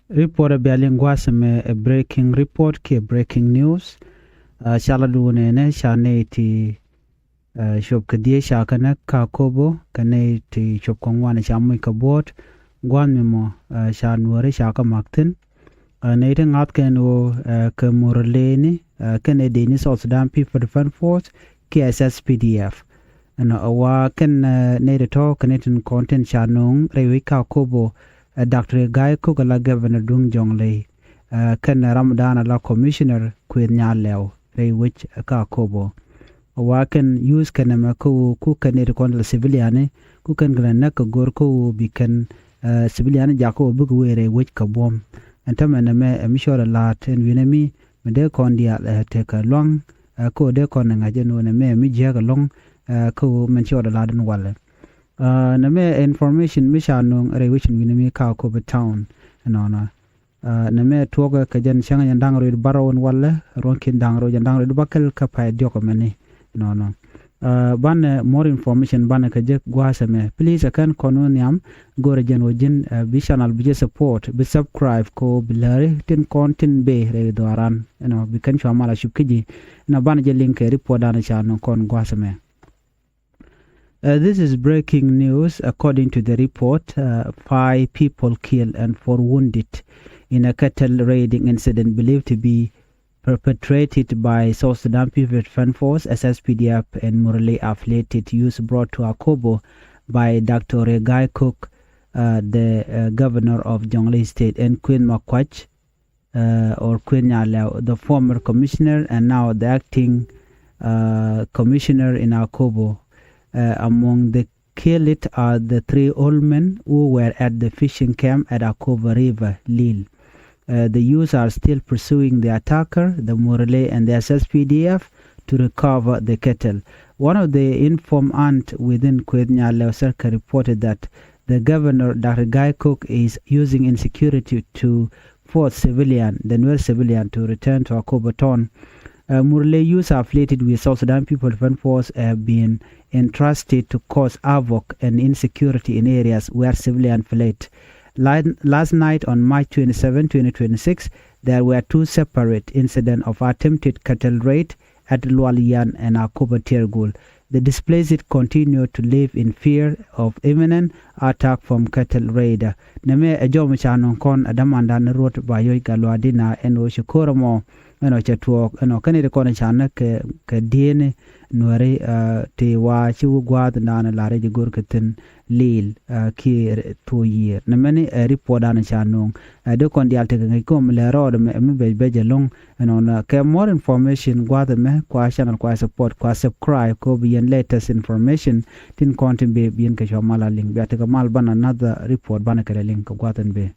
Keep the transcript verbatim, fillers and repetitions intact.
Report a bia liŋ gua̱a̱th ɛmɛ ɛ breaking report kiɛ breaking news. Ca la duun ɛnɛ ca nɛy ti cop kɛ dhieec ca kɛ näk kä Akobo, kɛ nɛy ti cop kɛ ŋuan ca muc kɛ buɔ̱ɔ̱t. Gua̱a̱th mi mɔ ca Nuääri ca kɛ ma̱k thi̱n. Nɛy ti ŋa̱th kɛn ɣöö kɛ Murleni kɛn ɛ dec ni South Sudan People Defense Force kiɛ S S P D F. Ɛnɔ ɛ wa kɛn nɛy ti tɔ̱ kɛn nɛy tin kɔn tin ca no̱o̱ŋ rɛy wec kä Akobo, Doctor Gai Kok ɛ la Governor duŋ Jonglei, kɛn Ramadan ɛ la Commissioner Kuëth Nyalɛw rɛy wec kä Akobo. Ɛ wa kɛn use kɛn ɛmɛ kä ɣöö ku kɛn nɛy ti kɔn la civiliani, ku kɛn kɛ la näk kɛ go̱r kä ɣöö bi kɛn civiliani jak kä ɣöö bikɛ wee rɛy wec kɛ buɔ̱m. Ɛn täämɛ nɛmɛ ɛ mi cɔl ɛ la̱a̱t ɛn wi̱nɛ mi mi dee kɔn diaal ɛ tekɛ luaŋ kä ɣöö dee kɔn ɛ ŋa̱c ɛn ɣöö nɛmɛ ɛ mi jiääk ɛlɔ̱ŋ kä ɣöö mɛn cɔl ɛ la̱a̱t ɛn walɛ. Nɛmɛ ɛ information mi ca no̱o̱ŋ rɛy wec ɛn wi̱nɛ mi kä Akobo town ɛnɔnɔ. Nɛmɛ tuɔɔkɛ kɛ jɛn cäŋ jɛn da̱ŋ rɛw bärɔw ɛn walɛ ruɔ̱ŋ ki̱n da̱ŋ rɛw jɛn da̱ŋ rɛw bäkɛl kä pay diɔ̱k ɛmɛni ɛnɔnɔ. Banɛ more information banɛ kɛ jek gua̱a̱th ɛmɛ. Please ɛ kɛn kɔn wä nhiam go̱rɛ jɛn wä ji̱n bi channel bi jɛ support bi subscribe ko bi läri tin kɔn tin bee rɛy dhuaran. Ɛnɔ bi kɛn cua mal a cup kä ji̱ ɛnɔ banɛ jɛ liŋ kɛ report danɛ ca nɔ kɔn gua̱a̱th ɛmɛ. Uh, this is breaking news. According to the report, uh, five people killed and four wounded in a cattle raiding incident believed to be perpetrated by South Sudan People Defense Force, S S P D F, and Murle affiliated youths brought to Akobo by Doctor Regai Cook, uh, the uh, governor of Jonglei State, and Queen Makwach, uh, or Queen Nyaleo, the former commissioner and now the acting uh, commissioner in Akobo. Uh, among the killed are the three old men who were at the fishing camp at Akobo River, Lil. Uh, the youths are still pursuing the attacker, the Murle and the S S P D F, to recover the cattle. One of the informants within Kueth Nyaleo circle reported that the governor, Doctor Guy Cook, is using insecurity to force civilian, the Nuer civilian, to return to Akobo town. Uh, Murle youths affiliated with South Sudan People Defense Force have been entrusted to cause havoc and insecurity in areas where civilians fled. Last night, on March twenty-seven, twenty twenty-six, there were two separate incidents of attempted cattle raid at Lual Yan and Akobo Tergul. The displaced continue to live in fear of imminent attack from cattle raider. Nɛmɛ ɛ jɔm ca nɔŋ kɔn ɛ dämandan ruɔt ba yɔc gat luaadina ɛn ɣöö ci ko̱r ɛmɔ ɛn ɣöö cɛ tuɔɔk ɛn ɣöö kɛn iti kɔn ca näk kɛ, kɛ dieni Nuääri ti wa ci wä gua̱a̱th naan lar i̱ ji̱ go̱r kɛ thi̱n Lil kiɛ tuɔ yiëër. Nɛmɛni ɛ report dan ca nɔŋ ɛ dee kɔn diaal tekɛ ŋäc kɔm lɛ rɔɔd ɛmɛ mi bɛc bɛc ɛlɔ̱ŋ. Ɛnɔnɔ kɛ more information gua̱a̱th ɛmɛ kua channel kua support kua subscribe kɛ ɣöö bi yɛn latest information tin kɔn tin bi bi yɛn kɛ cua mal a liŋ bia tekɛ mal banɛ another report banɛ kɛ lɛ liŋ kɛ gua̱a̱th ɛn bee.